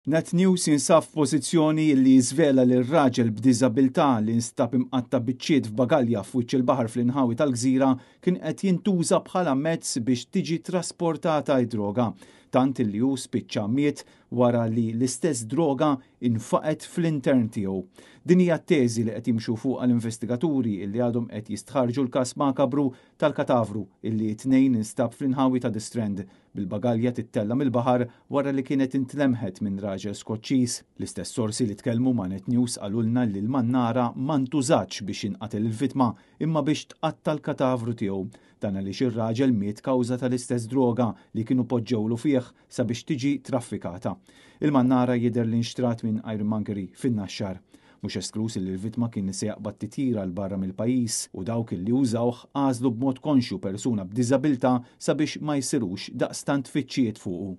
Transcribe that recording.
Net News jinsab f'pożizzjoni li jiżvela li r-raġel b'diżabilità li nstab imqatta' biċċiet f'bagalja f'wiċċ il-baħar fl-inħawi tal-Gżira kien qed jintuża bħala mezz biex tiġi trasportata d-droga. Tant li hu spiċċa miet wara li l-istess droga infaqgħet fl-intern tiegħu. Din hija t-teżi li qed jimxu fuqha l-investigaturi illi għadhom qed jistħarrġu l-każ makabru tal-katavru illi t-Tnejn instab fl-inħawi ta' The Strand bil-bagalja tittella' mill-baħar wara li kienet intlemħet minn raġel Skoċċiż. L-istess sorsi li tkellmu ma' Net News qalulna li l-mannara ma ntużatx biex jinqatel il-vittma imma biex tqatta' l-katavru tiegħu. Dan għaliex ir-raġel miet kawża tal-istess droga li kienu poġġewlu fih sabiex tiġi traffikata. Il-mannara jidher li nxtrat minn Ironmongery fin-Naxxar. Mhux eskluż illi l-vittma kien se jaqbad titjira 'l barra mill-pajjiż u dawk illi użawh għażlu b'mod konxju persuna b'diżabilità sabiex ma jsirux daqstant tfittxijiet fuqu.